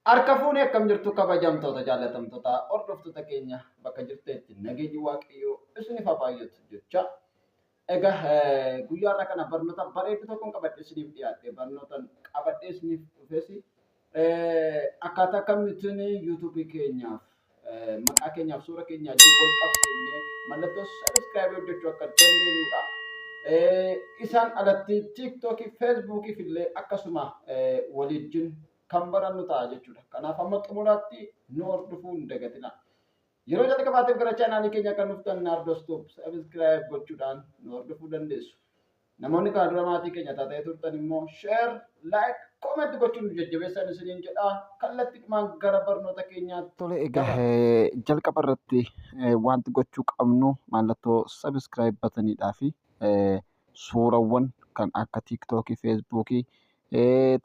Harka fuunee akkam jirtu, kabajamtoota, jaallatamtoota, hordoftoota keenya bakka jirteetti nageenyi Waaqayyoo isiniif haa baay'atu jecha. Egaa guyyaa har'a kana barnoota bareedu tokkoon qabadhee isiniif dhiyaadhe. Barnoota qabadhee isiniif dhufes akkaataa kamittiin YouTubeii keenyaaf maqaa keenyaaf suura keenya wajjin wal qabsiifnee mallattoo subscribeii hojjechuu akka dandeenyudha. Isaan alatti TikTokii, Facebookiif illee akkasuma waliin kan barannu ta'a jechuudha. Kanaaf amma xumuraatti nu hordofuu hin dagatina. Yeroo jalqabaatiif gara chaanaalii keenya kan dhuftan, Naardos Tube subscribe gochuudhaan nu hordofuu dandeessu. Namoonni kana dura maatii keenya taatee turtan immoo share, like, comment gochuun nu jajjabeessan isiniin jedha. Kallattiidhumaan gara barnoota keenyaatti. Tole, egaa jalqaba irratti wanti gochuu qabnu mallattoo subscribe buttoniidhaa fi suurawwan kan akka TikTokii, Facebookii,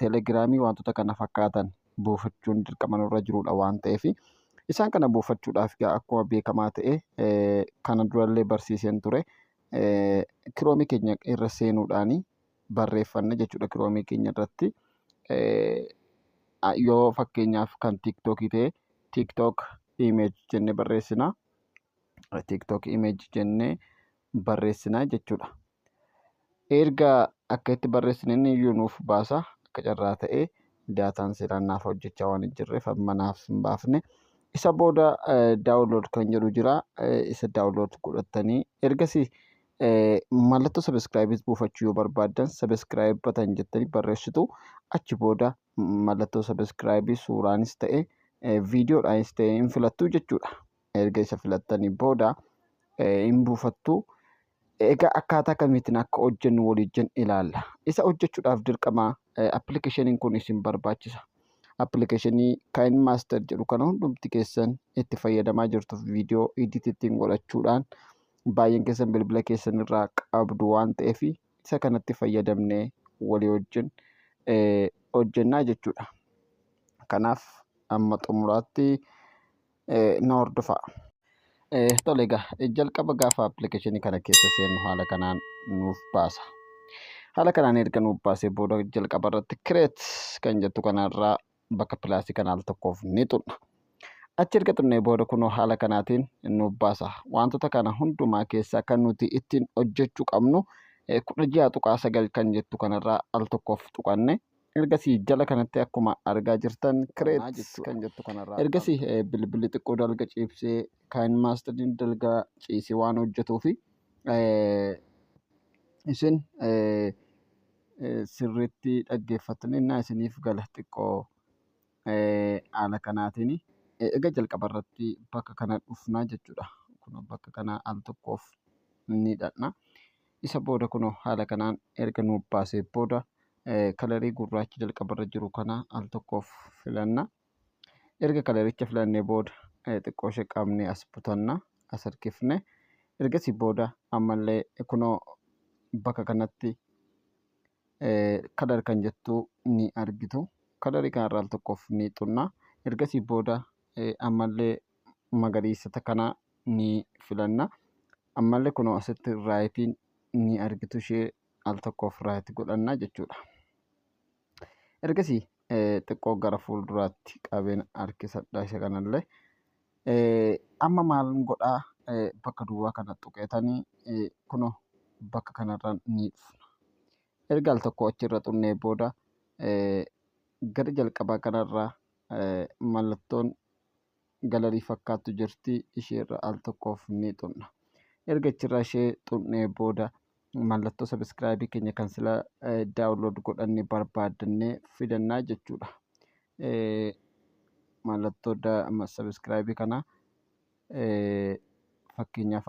Telegramii, wantoota kana fakkaatan buufachuun dirqama nurra jirudha waan ta'eef, isaan kana buufachuudhaaf egaa akkuma beekamaa ta'e, kana durallee barsiiseen ture, Chromeii keenya irra seenuudhaan barreeffanna jechuudha. Chromeii keenya irratti yoo fakkeenyaaf kan TikTokii ta'e, TikTok image jennee barreessina. TikTok image jennee barreessina jechuudha. Erga akka itti barreessine inni iyyuu nuuf baasa. Akka carraa ta'e dataan seeraan naaf hojjechaa waan hin jirreef amma naaf hin baafne. Isa booda download kan jedhu jira. Isa download godhattanii ergasii mallattoo subscribeis buufachuu yoo barbaaddan, subscribe button jettanii barreessitu. Achi booda mallattoo subscribeii suuraanis ta'e viidiyoodhaanis ta'e hin filattu jechuudha. Erga isa filattanii booda hin buufattu. Egaa akkaataa kamiitiin akka hojjennu waliin ilaalla. Isa hojjechuudhaaf dirqama applicationiin kun isin barbaachisa. Applicationii KineMaster jedhu kana hundumti keessan itti fayyadamaa jirtuuf, viidiyoo edit ittiin godhachuudhaan baay'een keessan bilbila keessan irraa qabdu waan ta'eef, isa kanatti fayyadamnee walii wajjin hojjennaa jechuudha. Kanaaf amma xumuraatti na hordofaa. Tole, egaa jalqaba gaafa applicationii kana keessa seennu haala kanaan nuuf baasa. Haala kanaan erga nuuf baasee booda, jalqaba irratti create kan jettu kanarraa bakka plusii kana al tokkoof ni xunna. Achi erga xunnee booda kunoo haala kanaatiin nuuf baasa. Wantoota kana hundumaa keessaa kan nuti ittiin hojjechuu qabnu 16.9 kan jettu kanarraa al tokkoof tuqanne, ergasii jala kanatti akkuma argaa jirtan create kan jettu kanarraa. Ergasii bilbilli xiqqoo dalga ciibsee, KineMasteriin dalga ciisee waan hojjetuufi isin sirriitti dhaggeeffattanii innaa isiniif gala xiqqoo haala kanaatiin. Egaa jalqaba irratti bakka kana dhufnaa jechuudha. Kunoo bakka kana al tokkoof ni dhaqna. Isa booda kunoo haala kanaan erga nuuf baasee booda, colorii gurraacha jalqaba irra jiru kana al tokkoof filanna. Erga coloricha filannee booda xiqqoo ishee qabnee as butanna, as harkifne. Ergasii booda ammallee kunoo bakka kanatti color kan jettu ni argitu. Colorii kanarra al tokkoof ni xunna. Ergasii booda ammallee magariisa kana ni filanna. Ammallee kunoo asitti rightiin ni argitu, ishee al tokkoof right godhanna jechuudha. Ergasii xiqqoo gara fuulduraatti qabeen harkisadha isa kanallee. Amma maal godhaa? Bakka duwwaa kana tuqeetanii kunoo bakka kanarra ni dhufna. Erga al tokko achirra xunnee booda, gara jalqabaa kanarraa mallattoon gallery fakkaattu jirti, isheerra al tokkoof ni xunna. Erga achirraa ishee xunnee booda, mallattoo subscribeii keenya kan sila download godhannee barbaadannee fidannaa jechuudha. Mallattoo subscribeii kana fakkeenyaaf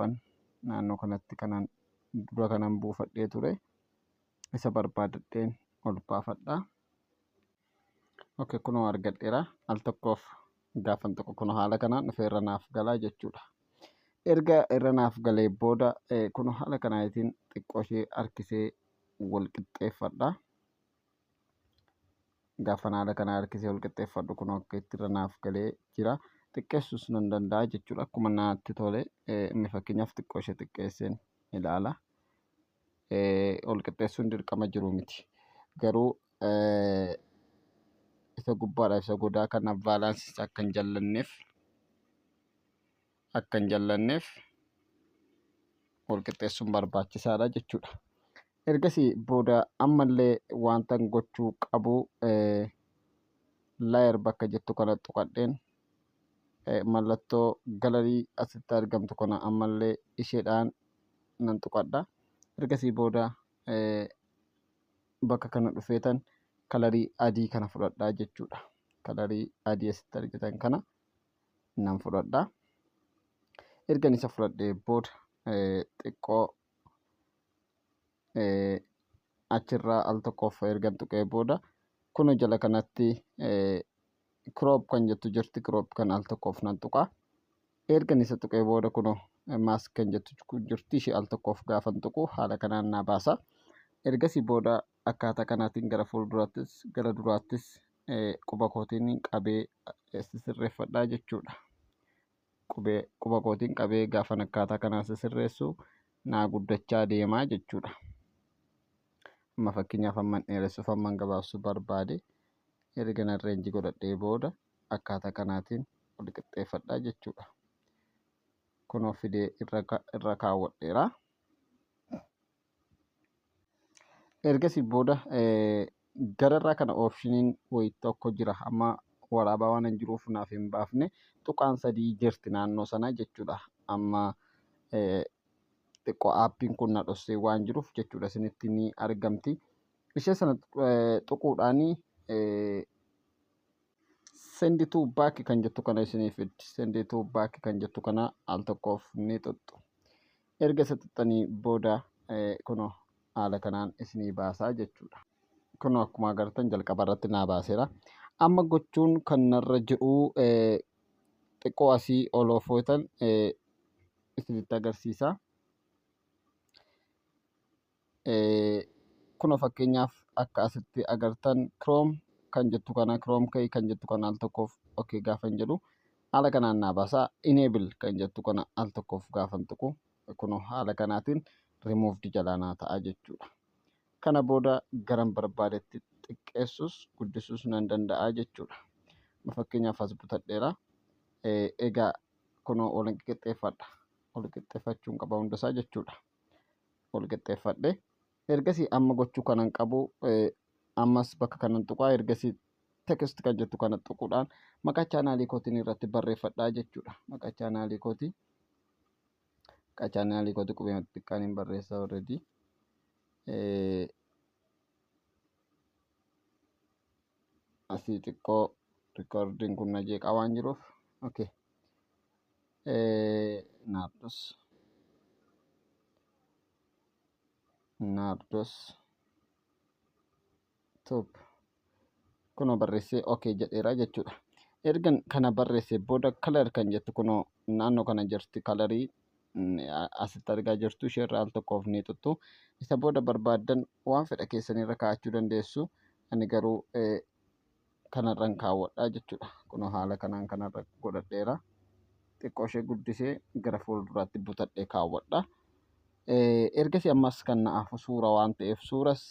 naannoo kanatti kanaan dura kanan buufadhee ture, isa barbaadadheen ol baafadha. Okay, kunoo argadheera. Al tokkoof gaafan tokko kunoo haala kanaan dhufee irra naaf galaa jechuudha. Erga irra naaf galee booda, kunoo haala kanaatiin xiqqoo ishee harkisee wal qixxeeffadha. Gaafan haala kana harkisee wal qixxeeffadhu, kunoo akka itti irra naaf galee jira. Xiqqeessuus nan danda'a jechuudha. Akkuma naatti tole, inni fakkeenyaaf xiqqoo ishee xiqqeesseen ilaala. Wal qixxeessuun dirqama jiru miti. Garuu Isa gubbaadhaaf isa godaa kana balance isaa akka hin jallanneef wal qixxeessuun barbaachisaadha jechuudha. Ergasii booda ammallee wanta gochuu qabu, layer bakka jettu kana tuqadheen mallattoo gallery asitti argamtu kana ammallee isheedhaan nan tuqadha. Ergasii booda bakka kana dhufeetan colorii adii kana fudhadhaa jechuudha. Colorii adii asitti argitan kana nan fudhadha. Ergan isa fudhadhee booda xiqqoo achirraa al tokkoof ergan tuqee booda, kun jala kanatti crop kan jettu jirti. Crop kan al tokkoof nan tuqa. Ergan isa tuqee booda, kunoo mask kan jettu jirti. Ishee al tokkoof gaafan tuqu haala kanaan naa baasa. Ergasii booda akkaataa kanaatiin gara fuulduraattis gara duraattis quba kootiin qabee sirreeffadhaa jechuudha. Qubee quba kootiin qabee gaafan akkaataa kanaan sirreessu naa guddachaa deemaa jechuudha. Amma fakkeenyaaf hamman dheeressuuf hamman gabaabsuu barbaade erga arrange godhadhee booda akkaataa kanaatiin wal qixxeeffadhaa jechuudha. Kunoo fidee irra kaawwadheera. Ergasii booda gararraa kana optioniin wayii tokko jira. Amma waraabaa waan hin jiruuf naaf hin baafne. Tuqaan sadii jirti naannoo sana jechuudha. Amma xiqqoo appiin kun na dhossee waan jiruuf jechuudha, isinitti ni argamti. Ishee sana tuquudhaanii send to back kan jettu kana isinii fiddi. Send to back kan jettu kana al tokkoof ni xuxxu. Erga isa xuxxanii booda kunoo haala kanaan isinii baasaa jechuudha. Kunoo akkuma agartan jalqaba irratti naa baaseera. Amma gochuun kan narra jiru xiqqoo asii ol oofootan isinitti agarsiisa. Kunoo fakkeenyaaf akka asitti agartan chroma kan jettu kana, chroma key kan jettu kana al tokkoof okay gaafan jedhu haala kanaan naa baasaa. Enable kan jettu kana al tokkoof gaafan tuqu kunoo haala kanaatiin removed jalaa naa ta'a jechuudha. Kana booda garan barbaadetti xiqqeessus guddisuus nan danda'a jechuudha. Fakkeenyaaf as butadheera. Egaa kunoo ol qixxeeffadha. Ol qixxeeffachuun qaba hundasaa jechuudha. Ol qixxeeffadhe. Ergasii amma gochuu kanan qabu, ammas bakka kanan tuqaa, ergasii text kan jettu kana tuquudhaan maqaa channelii kootiin irratti barreeffadhaa jechuudha. Maqaa channelii kootii. Maqaa channelii kootii qubee xiqqaan hin barreessa already. Asii xiqqoo recordiin kun na jeeqaa waan jiruuf. Okay. Naardos Tube kunoo barreessee okay jedheera jechuudha. Ergan kana barreessee booda color kan jettu kunoo naannoo kana jirti. Colorii asitti argaa jirtu isheerra al tokkoof ni tuttu. Isa booda barbaaddan waan fedha keessanirra kaa'achuu dandeessu. Ani garuu kanarran kaawwadhaa jechuudha. Kunoo haala kanaan kanarra godhadheera. Xiqqoo ishee guddisee gara fuulduraatti butadhee kaawwadha. Ergasii ammas kan na hafu suura waan ta'eef suuras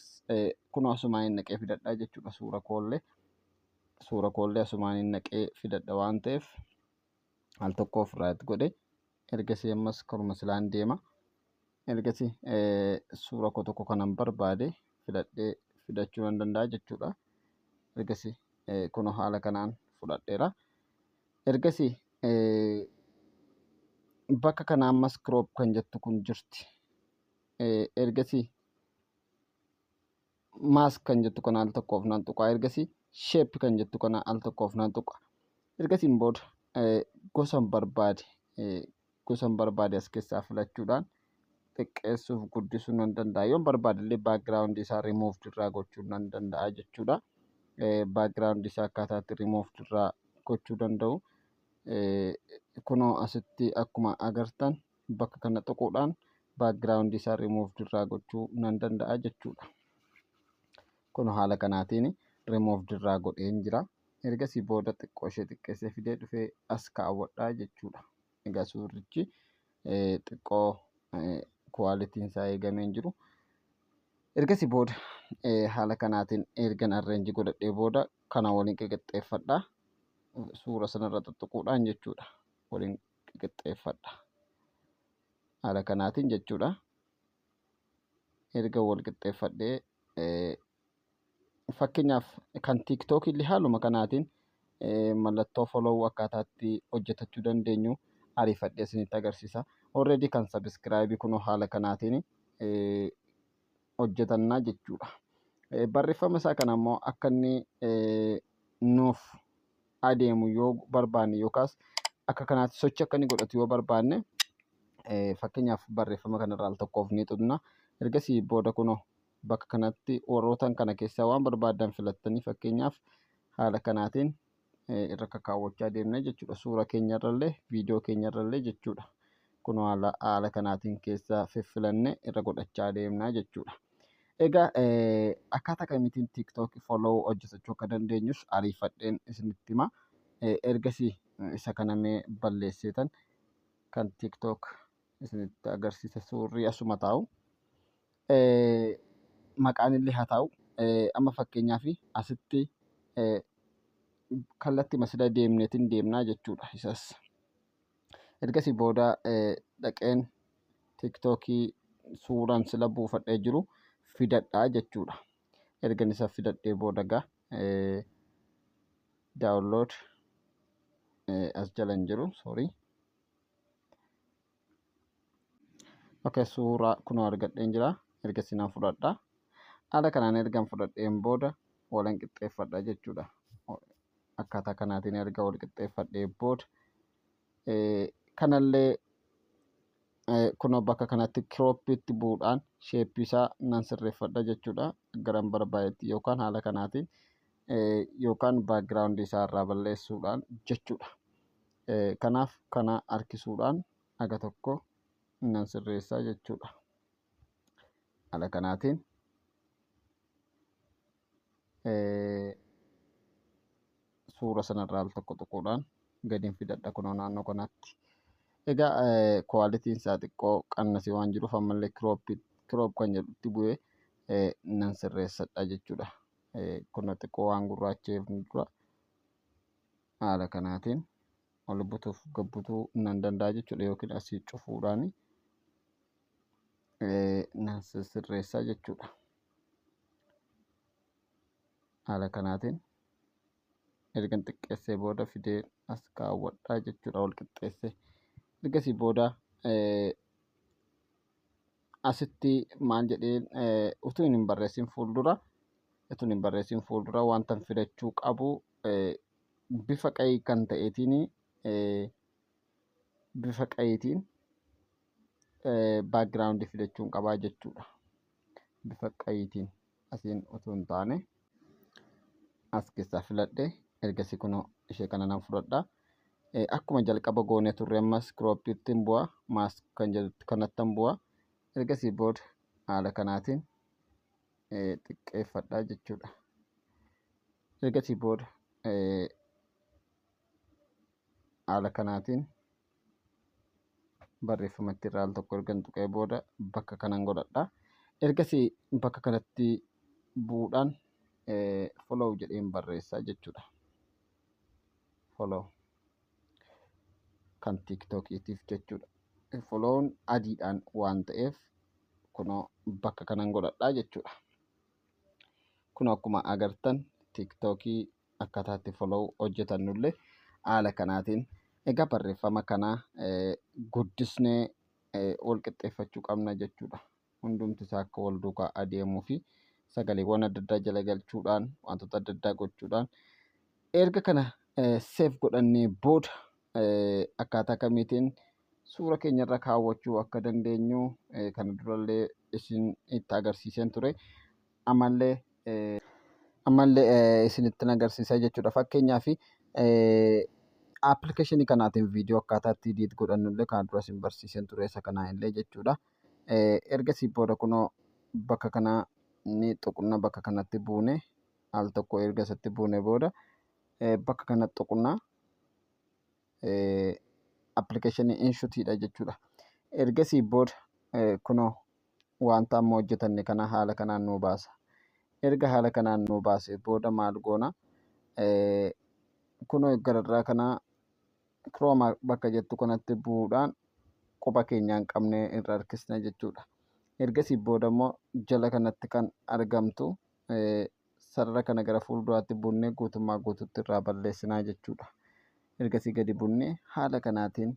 kunoo asumaan hin naqee fidadhaa jechuudha suura koollee. Suura koollee asumaan hin naqee fidadha waan ta'eef al tokkoof right godhe, ergasii ammas karuma silaan deema. Ergasii suura koo tokko kanan barbaade filadhee fidachuu nan danda'a jechuudha. Ergasii kunoo haala kanaan fudhadheera. Ergasii bakka kana ammas crop kan jettu kun jirti. Ergasii mask kan jettu kana al tokkoof nan tuqa. Ergasii shape kan jettu kana al tokkoof nan tuqa. Ergasiin booda gosan barbaade as keessaa filachuudhaan xiqqeessuuf guddisuu nan danda'a. Yoon barbaade illee background isaa remove irraa gochuu nan danda'a jechuudha. Background isaa akkaataa itti remove irraa gochuu danda'u. Kunoo asitti akkuma agartan bakka kana tuquudhaan background isaa remove irraa gochuu nan danda'a jechuudha. Kun haala kanaatiin remove irraa godheen jira. Ergasii booda xiqqoo ishee xiqqeessee fidee dhufee as kaawwadhaa jechuudha. Egaa suurrichi xiqqoo qualityn isaa eegamee hin jiru. Ergasii booda haala kanaatiin ergan arrange godhadhee booda Kana waliin qixxeeffadha. Suura sanarra tuttuquudhaan jechuudha. Waliin qixxeeffadha. Haala kanaatiin jechuudha. Erga wal qixxeeffadhee, fakkeenyaaf kan TikTok illee haaluma kanaatiin mallattoo follow akkaataatti hojjetachuu dandeenyu ariifadhee isinitti agarsiisa. Already kan subscribe kunoo haala kanaatiin hojjetannaa jechuudha. Barreeffama isaa kana immoo akka inni nuuf adeemu yoo barbaanne, yookaas akka kanaatti sochii akka inni godhatu yoo barbaanne, fakkeenyaaf barreeffama kanarraa al tokkoof ni tuqna. Ergasii booda kunoo bakka kanatti warrootan kana keessaa waan barbaadan filattanii, fakkeenyaaf haala kanaatiin irra kakaawwachaa deemna jechuudha. Suura keenyarrallee, viidiyoo keenyarrallee jechuudha. Kunoo haala kanaatiin keessaa fiffilanne irra godhachaa deemna jechuudha. Egaa akkaataa kamiitiin TikTok follow hojjetachuu akka dandeenyus ariifadheen isinitti hima. Ergasii isa kana mee balleesseetan kan TikTok isinitti agarsiisa, suurri asuma taa'u. Maqaan illee haa ta'u. Amma fakkeenyaaf asitti kallattii masila deemneetiin deemnaa jechuudha isas. Ergasii booda dhaqeen TikTokii suuraan sila buufadhee jiru fidadhaa jechuudha. Ergan isa fidadhee booda gaa download as jala hin jiru, sorry. Okay, suuraa kunoo argadheen jira. Ergasii nan fudhadha. Haala kanaan ergan fudhadheen booda walan qixxeeffadha jechuudha. Akkaataa kanaatiin erga wal qixxeeffadhee booda kanallee kunoo bakka kanatti croppiitti bu'uudhaan shapeii isaa nan sirreeffadha jechuudha. Garan barbaadetti yookaan haala kanaatiin yookaan backgroundii isaa irraa balleessuudhaan jechuudha. Kanaaf kana harkisuudhaan haga tokko nan sirreessaa jechuudha. Haala kanaatiin suura sanarraa al tokko tuquudhaan gadiin fidadha kunoo naannoo kanatti. Egaa qualityn isaa xiqqoo qannasee waan jiruuf ammallee crop kan jedhutti bu'ee nan sirreessadha jechuudha. Kunoo xiqqoo waan gurraacha'eef dura haala kanaatiin ol butuuf gabbutuu nan danda'a jechuudha, yookiin asii cufuudhaan nan sirreessaa jechuudha. Haala kanaatiin ergan xiqqeessee booda fidee as kaawwadhaa jechuudha, wal qixxeessee. Ergasii booda asitti maal jedheen, utuu hin barreessin fuuldura wanta fidachuu qabu bifa qayii kan ta'eetiin, bifa qayiitiin backgroundii fidachuun qabaa jechuudha. Bifa qayiitiin asiin utuu hin taane as keessaa filadhe. Ergasii kunoo ishee kana nan fudhadha. Akkuma jalqaba goonee turre ammas croppiitti hin bu'a. Mask kan jedhutti kanatti hin bu'a. Ergasii booda haala kanaatiin xiqqeeffadha jechuudha. Ergasii booda haala kanaatiin barreeffamatti irraa al tokko ergan tuqee booda bakka kanan godhadha. Ergasii bakka kanatti bu'uudhaan follow jedheen barreessaa jechuudha. Follow kan TikTokiitiif jechuudha. Follown adiidhaan waan ta'eef kunoo bakka kanan godhadhaa jechuudha. Kun akkuma agartan TikTokii akkaataa itti follow hojjetannullee haala kanaatiin. Egaa barreeffama kana guddisnee wal qixxeeffachuu qabna jechuudha. Hundumti isaa akka wal duukaa adeemuu fi sagaleewwan adda addaa jala galchuudhaan, wantoota adda addaa gochuudhaan, erga kana save godhannee booda akkaataa kamiitiin suura keenyarra kaawwachuu akka dandeenyu kana durallee isin itti agarsiiseen ture. Ammallee isinitti agarsiisa jechuudha. Fakkeenyaaf appilikeeshinii kanaatiin viidiyoo akkaataa itti edit godhannullee kana dura isin barsiiseen ture, isa kanaa illee jechuudha. Ergasii booda kunoo bakka kana ni tuqna, bakka kanatti buune, al tokko erga isatti buune booda bakka kanatti tuqna, appilikeeshinii InShotiidha jechuudha. Ergasii booda kunoo wanta amma hojjetanne kana haala kanaan nuu baasa. Erga haala kanaan nuu baasee booda maal goona? Kunoo gararraa kana chroma bakka jettu kanatti bu'uudhaan quba keenyaan qabnee irra harkisna jechuudha. Ergasii booda immoo jala kanatti kan argamtu sarara kana gara fuulduraatti bunnee guutummaa guutuutti irraa balleessinaa jechuudha. Ergasii gadi bunnee haala kanaatiin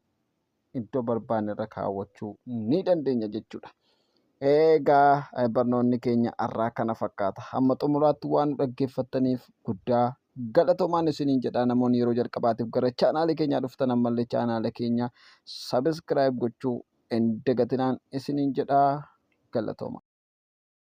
iddoo barbaanne irra kaawwachuu ni dandeenya jechuudha. Egaa barnoonni keenya har'aa kana fakkaata. Hamma xumuraatti waan nu dhaggeeffattaniif guddaa galatoomaan isiniin jedha. Namoonni yeroo jalqabaatiif gara chaanaalii keenyaa dhuftan ammallee chaanaala keenya subscribe gochuu hin dagatinaan isiniin jedha. Galatooma.